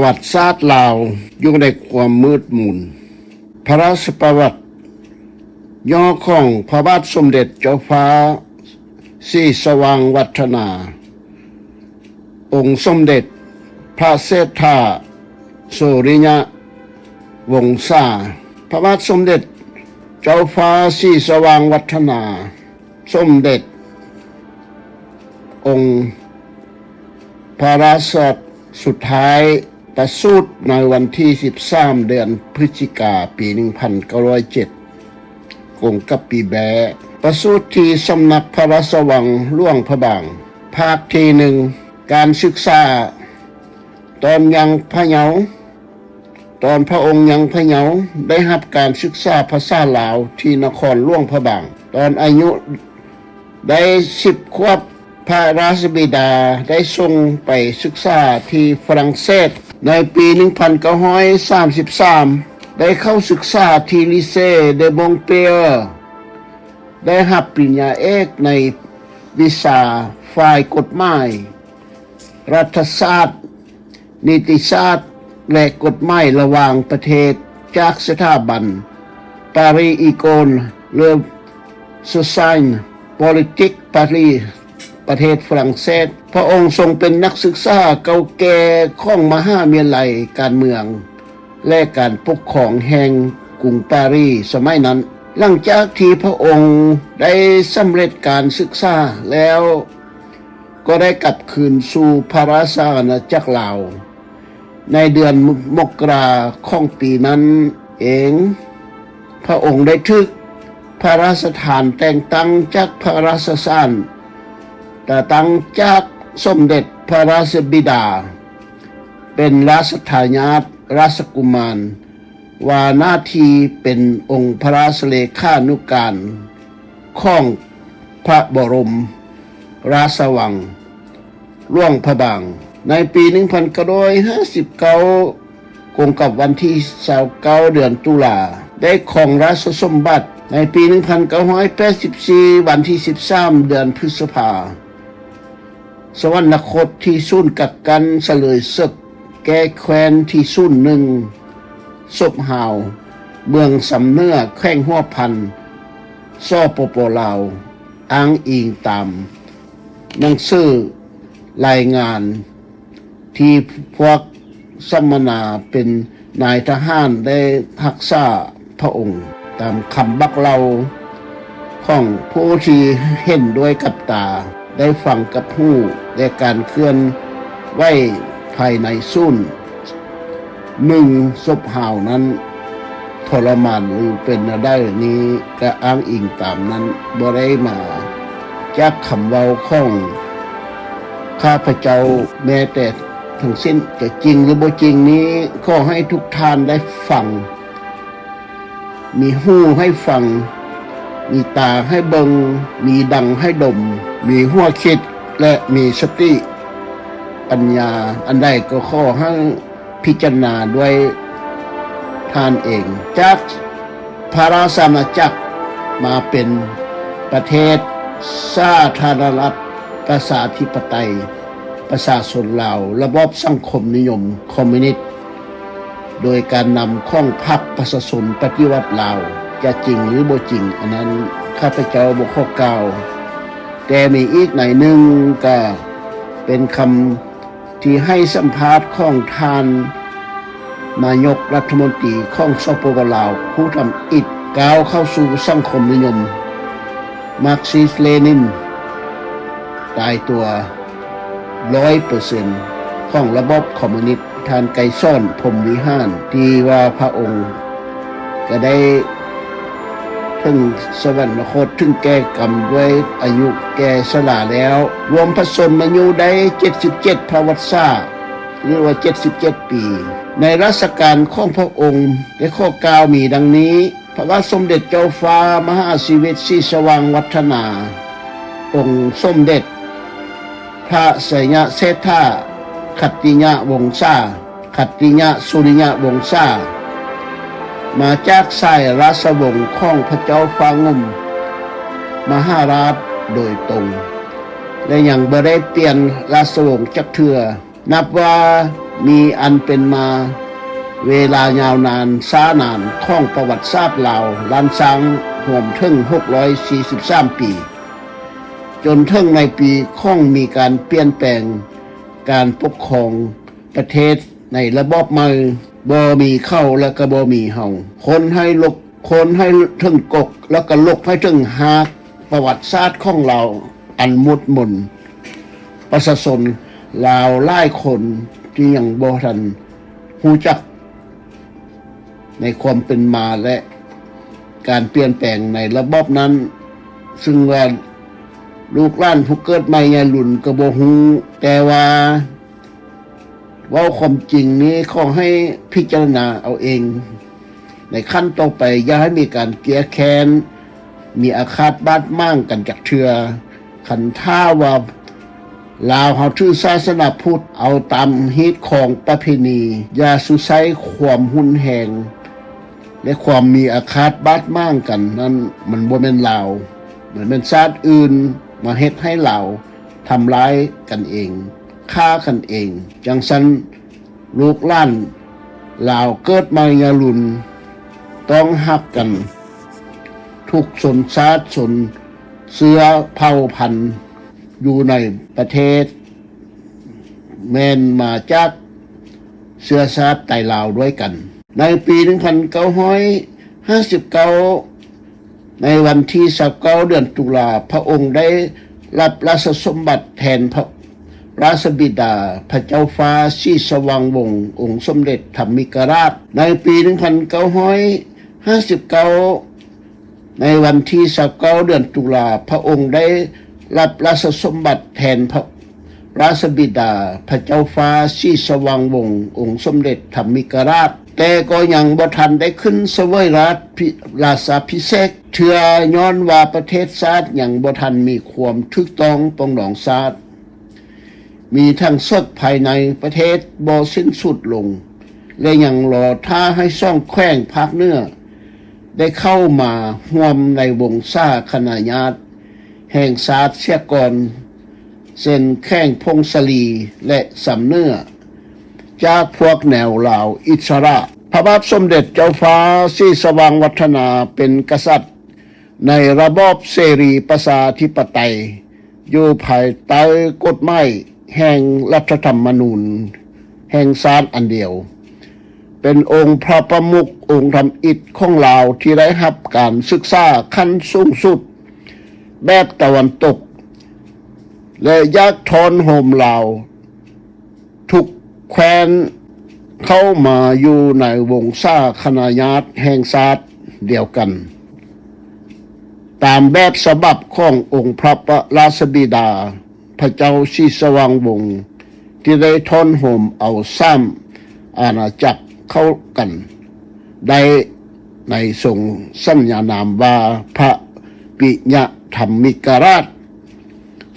ປະຫວັດສາດລາວຢູ່ໃນຄວາມມືດມົນ. ພະລາຊະປະຫວັດຫຍໍ້ຂອງພະບາດສົມເດັດເຈົ້າຟ້າສີສະຫວ່າງວັດທະນາ, ອົງສົມເດັດພະເສດຖາ ສຸລິຍະວົງສາ, ພະບາດສົມເດັດເຈົ້າຟ້າສີສະຫວ່າງວັດທະນາ, ສົມເດັດອົງພະລາຊະ ສຸດທ້າຍປະສູດໃນວັນທີສິບສາມ ເດືອນພຶສຈິກາ ປີໜຶ່ງພັນເກົ້າຮ້ອຍເຈັດ ກົງກັບປີແບ້, ປະສູດທີ່ສຳນັກພະລາຊະວັງຫຼວງພະບາງ. ພາກທີໜຶ່ງ ການສຶກສາ. ຕອນຍັງພະເຍົາ, ຕອນພະອົງຍັງພະເຍົາ ໄດ້ຮັບການສຶກສາພາສາລາວທີ່ນະຄອນຫຼວງພະບາງ. ຕອນອາຍຸໄດ້ສິບຂວບ, ພະລາຊະບິດາໄດ້ສົ່ງໄປສຶກສາທີ່ຝຣັ່ງເສດ. ໃນປີໜຶ່ງພັນເກົ້າຮ້ອຍສາມສິບສາມ ໄດ້ເຂົ້າສຶກສາທີ່ Lycée de Montpellier, ໄດ້ຮັບປະລິນຍາເອກໃນວິຊາຝ່າຍກົດໝາຍ, ລັດຖະສາດ, ນິຕິສາດ ແລະ ກົດໝາຍລະຫວ່າງປະເທດ ຈາກສະຖາບັນ Paris École, Le Sciences Politiques Paris, ປະເທດຝຣັ່ງເສດ. ພະອົງຊົງເປັນນັກສຶກສາເກົ່າແກ່ຂອງມະຫາວິທະຍາໄລການເມືອງ ແລະ ການປົກຄອງແຫ່ງກຸງປາຣີສະໄໝນັ້ນ. ຫຼັງຈາກທີ່ພະອົງໄດ້ສຳເລັດການສຶກສາແລ້ວ, ກໍໄດ້ກັບຄືນສູ່ພະລາຊະອານາຈັກລາວ. ໃນເດືອນມົກກະລາຂອງປີນັ້ນເອງ, ພະອົງໄດ້ຖືກພະລາຊະທານແຕ່ງຕັ້ງຈາກພະລາຊະສານ, ແຕ່ງຕັ້ງຈາກສົມເດັດພະລາຊະບິດາ ເປັນລາຊະທາຍາດລາຊະກຸມານ, ວ່າໜ້າທີ່ເປັນອົງພະລາຊະເລຂານຸການຂອງພະບໍລົມລາຊະວັງຫຼວງພະບາງ. ໃນປີໜຶ່ງພັນເກົ້າຮ້ອຍຫ້າສິບເກົ້າ ກົງກັບວັນທີຊາວເກົ້າ ເດືອນຕຸລາ, ໄດ້ຄອງລາຊະສົມບັດ. ໃນປີໜຶ່ງພັນເກົ້າຮ້ອຍແປດສິບສີ່ ວັນທີສິບສາມ ເດືອນພຶດສະພາ, ສະຫວັນນະຄົດທີ່ສູນກັກກັນສະເຫຼີຍເສິກແກ້ແຄ້ນທີ່ສູນໜຶ່ງ ສົບຫາວ ເມືອງຊຳເໜືອ ແຂວງຫົວພັນ ສປປ ລາວ, ອ້າງອີງຕາມໜັງສືລາຍງານ ທີ່ພວກສຳມະນາເປັນນາຍທະຫານໄດ້ຮັກສາພະອົງ, ຕາມຄຳບອກເລົ່າຂອງຜູ້ທີ່ເຫັນດ້ວຍກັບຕາ, ໄດ້ຟັງກັບຫູ, ແລະ ການເຄື່ອນໄຫວພາຍໃນສູນ. ໜຶ່ງ ສົບຫາວນັ້ນທໍລະມານ ຫຼື ເປັນແນວໃດນີ້ ກະອ້າງອີງຕາມນັ້ນ, ບໍ່ໄດ້ມາຈາກຄຳເວົ້າຂອງຂ້າພະເຈົ້າແມ້ແຕ່ທັງສິ້ນ. ຈະຈິງ ຫຼື ບໍ່ຈິງນີ້ ຂໍໃຫ້ທຸກທ່ານໄດ້ຟັງ, ມີຫູໃຫ້ຟັງ, ມີຕາໃຫ້ເບິ່ງ, ມີດັງໃຫ້ດົມ, ມີຫົວຄິດ ແລະ ມີສະຕິປັນຍາອັນໃດກໍຂໍໃຫ້ພິຈາລະນາດ້ວຍທ່ານເອງ. ຈາກພະລາຊະອານາຈັກມາເປັນປະເທດສາທາລະນະລັດ ປະຊາທິປະໄຕ ປະຊາຊົນລາວ ລະບອບສັງຄົມນິຍົມຄອມມິວນິດ ໂດຍການນຳຂອງພັກປະຊາຊົນປະຕິວັດລາວ ຈະຈິງ ຫຼື ບໍ່ຈິງ ອັນນັ້ນຂ້າພະເຈົ້າບໍ່ຂໍກ່າວ. ແຕ່ມີອີກໃນໜຶ່ງ ກະເປັນຄຳທີ່ໃຫ້ສຳພາດຂອງທ່ານນາຍົກລັດຖະມົນຕີຂອງ ສປປ ລາວ ຜູ້ທຳອິດ ກ້າວເຂົ້າສູ່ສັງຄົມນິຍົມ ມາກຊິສ ເລນິນ ຕາຍຕົວ ຮ້ອຍເປີເຊັນ ຂອງລະບອບຄອມມູນິດ, ທ່ານໄກສອນ ພົມວິຫານ ທີ່ວ່າພະອົງກະໄດ້ເຖິງສະຫວັນນະຄົດ ເຖິງແກ່ກຳດ້ວຍອາຍຸແກ່ຊະລາແລ້ວ, ລວມພະຊົນມາຍຸໄດ້ເຈັດສິບເຈັດພະວັດສາ ຫຼືວ່າເຈັດສິບເຈັດປີ. ໃນລາຊະການຂອງພະອົງ ໄດ້ຂໍ້ກ່າວມີດັ່ງນີ້: ພະບາດສົມເດັດເຈົ້າຟ້າມະຫາຊີວິດ ສີສະຫວ່າງວັດທະນາ, ອົງສົມເດັດພະໄຊຍະເສດຖາ ຂັດຕິຍະວົງສາ, ຂັດຕິຍະສຸລິຍະວົງສາ, ມາຈາກສາຍລາຊະວົງຂອງພະເຈົ້າຟ້າງຸ່ມມະຫາລາດໂດຍຕົງ ແລະ ຍັງບໍ່ໄດ້ປ່ຽນລາຊະວົງຈັກເທື່ອ. ນັບວ່າ ມີອັນເປັນມາເວລາຍາວນານຊ້ານານຂອງປະຫວັດສາດລາວລ້ານຊ້າງ ຮວມເຖິງຫົກຮ້ອຍສີ່ສິບສາມປີ, ຈົນເຖິງໃນປີຂອງມີການປ່ຽນແປງການປົກຄອງປະເທດໃນລະບອບໃໝ່, ບໍ່ມີເຂົາແລະກໍບໍ່ມີເຮົາ, ຄົນໃຫ້ລົບ ໂຄ່ນໃຫ້ເຖິງກົກ ແລ້ວກໍລົກໃຫ້ເຖິງຮາກປະຫວັດສາດຂອງລາວອັນໝົດມົນ. ປະຊາຊົນລາວຫຼາຍຄົນທີ່ຍັງບໍ່ທັນຮູ້ຈັກໃນຄວາມເປັນມາ ແລະ ການປ່ຽນແປງໃນລະບອບນັ້ນ, ຊຶ່ງວ່າລູກຫຼານຜູ້ເກີດໃໝ່ໃຫຍ່ລຸນກໍບໍ່ຮູ້, ແຕ່ວ່າ ເວົ້າຄວາມຈິງນີ້ ຂໍໃຫ້ພິຈາລະນາເອົາເອງ. ໃນຂັ້ນຕໍ່ໄປ ຢ່າໃຫ້ມີການແກ້ແຄ້ນ, ມີອາຄາດບາດໝາງກັນຈັກເທື່ອ. ຄັນຖ້າວ່າລາວເຮົາຖືສາສະໜາພຸດ, ເອົາຕາມຮີດຄອງປະເພນີ, ຢ່າສູ່ໃຊ້ຄວາມຮຸນແຮງ ແລະ ຄວາມມີອາຄາດບາດໝາງກັນນັ້ນ, ມັນບໍ່ແມ່ນລາວ, ມັນແມ່ນຊາດອື່ນມາເຮັດໃຫ້ລາວ ທຳລາຍກັນເອງ, ຂ້າກັນເອງ. ຈັ່ງຊັ້ນ ລູກຫຼານລາວເກີດໃໝ່ຍາລຸນ ຕ້ອງຮັກກັນ, ທຸກຊົນຊາດຊົນເຊື້ອເຜົ່າພັນຢູ່ໃນປະເທດ ແມ່ນມາຈາກເຊື້ອຊາດໄຕລາວດ້ວຍກັນ. ໃນປີໜຶ່ງພັນເກົ້າຮ້ອຍຫ້າສິບເກົ້າ ໃນວັນທີຊາວເກົ້າ ເດືອນຕຸລາ, ພະອົງໄດ້ຮັບລາຊະສົມບັດແທນພະລາຊະບິດາ ພະເຈົ້າຟ້າສີສະຫວ່າງວົງ ອົງສົມເດັດທຳມິກະລາດ. ໃນປີໜຶ່ງພັນເກົ້າຮ້ອຍຫ້າສິບເກົ້າ ໃນວັນທີຊາວເກົ້າ ເດືອນຕຸລາ, ພະອົງໄດ້ຮັບລາຊະສົມບັດແທນພະ ລາຊະບິດາ ພະເຈົ້າຟ້າສີສະຫວ່າງວົງ ອົງສົມເດັດທຳມິກະລາດ, ແຕ່ກໍຍັງບໍ່ທັນໄດ້ຂຶ້ນສະເຫວີຍລາດພິ ລາຊາພິເສກເທື່ອ, ຍ້ອນວ່າປະເທດຊາດຍັງບໍ່ທັນມີຄວາມຖືກຕ້ອງປອງດອງຊາດ, ມີທັງເສິກພາຍໃນປະເທດບໍ່ສິ້ນສຸດລົງ ແລະ ຍັງລໍຖ້າໃຫ້ສອງແຂວງພາກເໜືອ ໄດ້ເຂົ້າມາຮ່ວມໃນວົງສາຄະນາຍາດແຫ່ງຊາດເສຍກ່ອນ, ເຊັ່ນ ແຂວງຜົ້ງສາລີ ແລະ ຊຳເໜືອ ຈາກພວກແນວລາວອິດສະຫຼະ. ພະບາດສົມເດັດເຈົ້າຟ້າສີສະຫວ່າງວັດທະນາ ເປັນກະສັດໃນລະບອບເສລີປະຊາທິປະໄຕ ຢູ່ພາຍໃຕ້ກົດໝາຍແຫ່ງລັດຖະທຳມະນູນແຫ່ງຊາດອັນດຽວ, ເປັນອົງພະປະມຸກອົງທຳອິດຂອງລາວທີ່ໄດ້ຮັບການສຶກສາຂັ້ນສູງສຸດແບບຕາເວັນຕົກ ແລະ ຢາກທ້ອນໂຮມລາວທຸກແຄວ້ນເຂົ້າມາຢູ່ໃນວົງສາຄະນາຍາດແຫ່ງຊາດດຽວກັນ. ຕາມແບບສະບັບຂອງອົງພະປະລາຊະບິດາ ພະເຈົ້າສີສະຫວ່າງວົງ ທີ່ໄດ້ທ້ອນໂຮມເອົາສາມອານາຈັກເຂົ້າກັນໄດ້ໃນຊົງສັນຍານາມວ່າ ພະປິຍະທຳມິກະລາດ.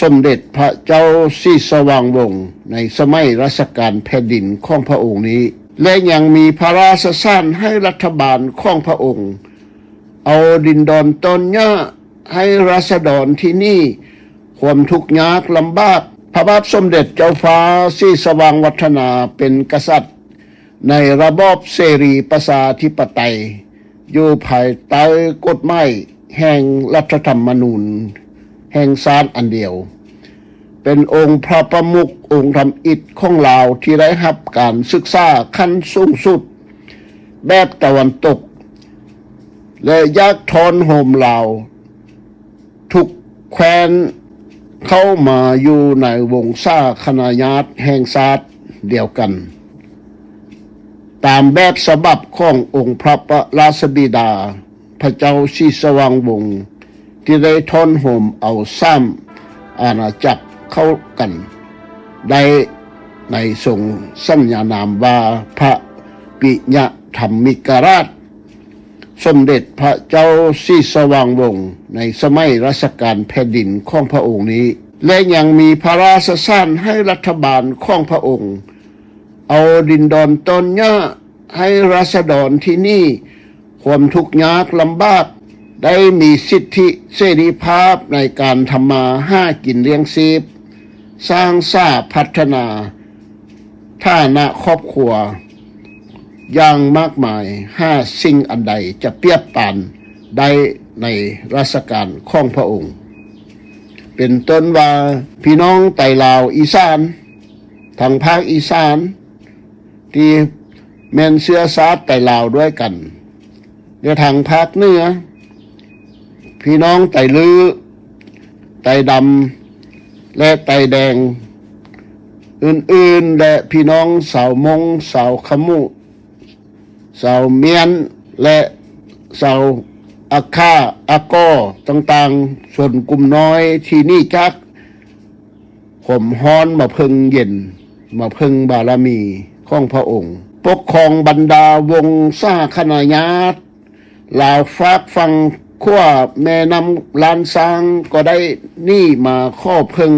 ສົມເດັດພະເຈົ້າສີສະຫວ່າງວົງ ໃນສະໄໝລາຊະການແຜ່ນດິນຂອງພະອົງນີ້ ແລະ ຍັງມີພະລາຊະສານໃຫ້ລັດຖະບານຂອງພະອົງ ເອົາດິນດອນຕອນຫຍ້າໃຫ້ລາຊະດອນທີ່ໜີຄວາມທຸກຍາກລຳບາກ. ພະບາດສົມເດັດເຈົ້າຟ້າສີສະຫວ່າງວັດທະນາ ເປັນກະສັດໃນລະບອບເສລີປະຊາທິປະໄຕ ຢູ່ພາຍໃຕ້ກົດໝາຍແຫ່ງລັດຖະທຳມະນູນແຫ່ງຊາດອັນດຽວ, ເປັນອົງພະປະມຸກອົງທຳອິດຂອງລາວທີ່ໄດ້ຮັບການສຶກສາຂັ້ນສູງສຸດແບບຕາເວັນຕົກ ແລະ ຢາກທ້ອນໂຮມລາວທຸກແຄວ້ນເຂົ້າມາຢູ່ໃນວົງສາຄະນາຍາດແຫ່ງຊາດດຽວກັນ. ຕາມແບບສະບັບຂອງອົງພະປະລາຊະບິດາ ພະເຈົ້າສີສະຫວ່າງວົງ ທີ່ໄດ້ທ້ອນໂຮມເອົາສາມອານາຈັກເຂົ້າກັນໄດ້ໃນຊົງສັນຍານາມວ່າ ພະປິຍະທຳມິກະລາດ. ສົມເດັດພະເຈົ້າສີສະຫວ່າງວົງ ໃນສະໄໝລາຊະການແຜ່ນດິນຂອງພະອົງນີ້ ແລະ ຍັງມີພະລາຊະສານໃຫ້ລັດຖະບານຂອງພະອົງ ເອົາດິນດອນຕອນຫຍ້າໃຫ້ລາຊະດອນທີ່ໜີຄວາມທຸກຍາກລຳບາກ ໄດ້ມີສິດທິເສລີພາບໃນການທຳມາຫາກິນລ້ຽງຊີບ, ສ້າງສາພັດທະນາ ຖານະຄອບຄົວຢ່າງມາກມາຍ, ຫາສິ່ງອັນໃດຈະປຽບປານໄດ້ໃນລາຊະການຂອງພະອົງ. ເປັນຕົ້ນວ່າ ພີ່ນ້ອງໄຕລາວອີສານ, ທາງພາກອີສານ ທີ່ແມ່ນເຊື້ອຊາດໄຕລາວດ້ວຍກັນ ແລະ ທາງພາກເໜືອ ພີ່ນ້ອງໄຕລື້, ໄຕດຳ ແລະ ໄຕແດງອື່ນໆ ແລະ ພີ່ນ້ອງຊາວມົ້ງ, ຊາວຂະມຸ, ຊາວມ້ຽນ ແລະ ຊາວອາຂ້າ, ອາກໍຕ່າງໆ, ຊົນກຸ່ມນ້ອຍທີ່ໜີຈາກ ຄວາມຮ້ອນມາເພິ່ງເຢັນ, ມາເພິ່ງບາລະມີຂອງພະອົງ. ປົກຄອງບັນດາວົງສາຄະນາຍາດລາວ ຟາກຝັ່ງຂວາແມ່ນ້ຳລ້ານຊ້າງ ກໍໄດ້ໜີມາຂໍເພິ່ງ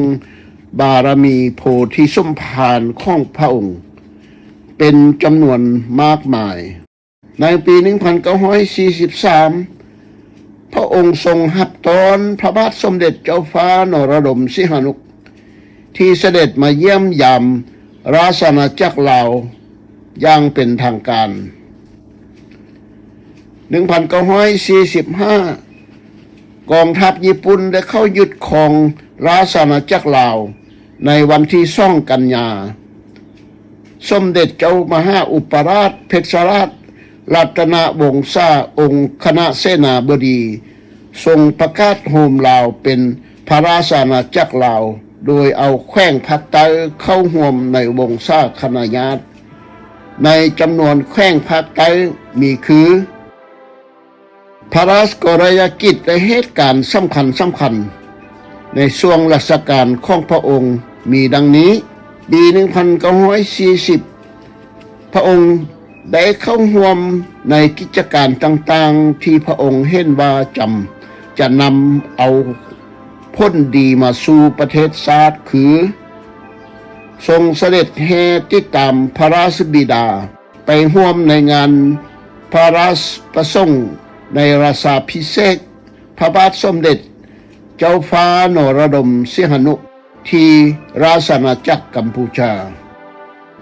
ບາລະມີໂພທິສົມພານຂອງພະອົງເປັນຈຳນວນມາກມາຍ. ໃນປີໜຶ່ງພັນເກົ້າຮ້ອຍສີ່ສິບສາມ ພະອົງຊົງຮັບຕ້ອນພະບາດສົມເດັດເຈົ້າຟ້ານະລະດົມ ສີຫະນຸ ທີ່ສະເດັດມາຢ້ຽມຢາມລາຊະອານາຈັກລາວຢ່າງເປັນທາງການ. ໜຶ່ງພັນເກົ້າຮ້ອຍສີ່ສິບຫ້າ ກອງທັບຍີ່ປຸ່ນໄດ້ເຂົ້າຍຶດຄອງລາຊະອານາຈັກລາວໃນວັນທີສອງ ກັນຍາ. ສົມເດັດເຈົ້າມະຫາອຸປະລາດເພັດຊະລາດລັດຕະນະວົງສາ ອົງຄະນະເສນາບໍດີ ຊົງປະກາດໂຮມລາວເປັນພະລາຊະອານາຈັກລາວ ໂດຍເອົາແຂວງພາກໃຕ້ເຂົ້າຮ່ວມໃນວົງສາຄະນາຍາດ. ໃນຈຳນວນແຂວງພາກໃຕ້ມີຄື ພະລາຊະກໍລະຍາກິດ ແລະ ເຫດການສຳຄັນໆ ໃນຊ່ວງລາຊະການຂອງພະອົງມີດັ່ງນີ້: ປີໜຶ່ງພັນເກົ້າຮ້ອຍສີ່ສິບ ພະອົງໄດ້ເຂົ້າຮ່ວມໃນກິດຈະການຕ່າງໆ ທີ່ພະອົງເຫັນວ່າຈຳຈະນຳເອົາຜົນດີມາສູ່ປະເທດຊາດ ຄື ຊົງສະເດັດແຫ່ຕິດຕາມພະລາຊະບິດາ ໄປຮ່ວມໃນງານພະລາຊະປະສົງໃນລາຊາພິເສກພະບາດສົມເດັດເຈົ້າຟ້ານະລະດົມ ສີຫະນຸ ທີ່ລາຊະອານາຈັກກຳປູຈາ.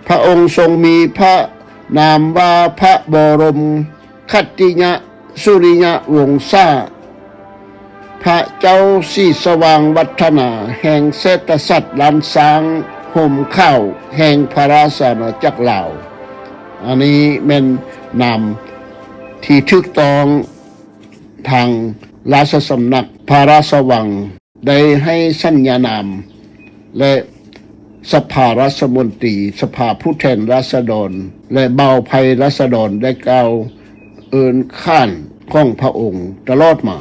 ພະອົງຊົງມີພະນາມວ່າ ພະບໍລົມ ຂັດຕິຍະສຸລິຍະວົງສາ, ພະເຈົ້າສີສະຫວ່າງວັດທະນາ ແຫ່ງເສດຖະສັດລ້ານຊ້າງຮົ່ມຂາວ ແຫ່ງພະລາຊະອານາຈັກລາວ. ອັນນີ້ແມ່ນນາມທີ່ຖືກຕ້ອງ ທາງລາຊະສຳນັກພະລາຊະວັງ ໄດ້ໃຫ້ສັນຍານາມ ແລະ ສະພາລາຊະມົນຕີ, ສະພາຜູ້ແທນລາຊະດອນ ແລະ ບ່າວໄພລາຊະດອນ ໄດ້ກ່າວເອີ້ນຂານຂອງພະອົງຕະຫຼອດມາ.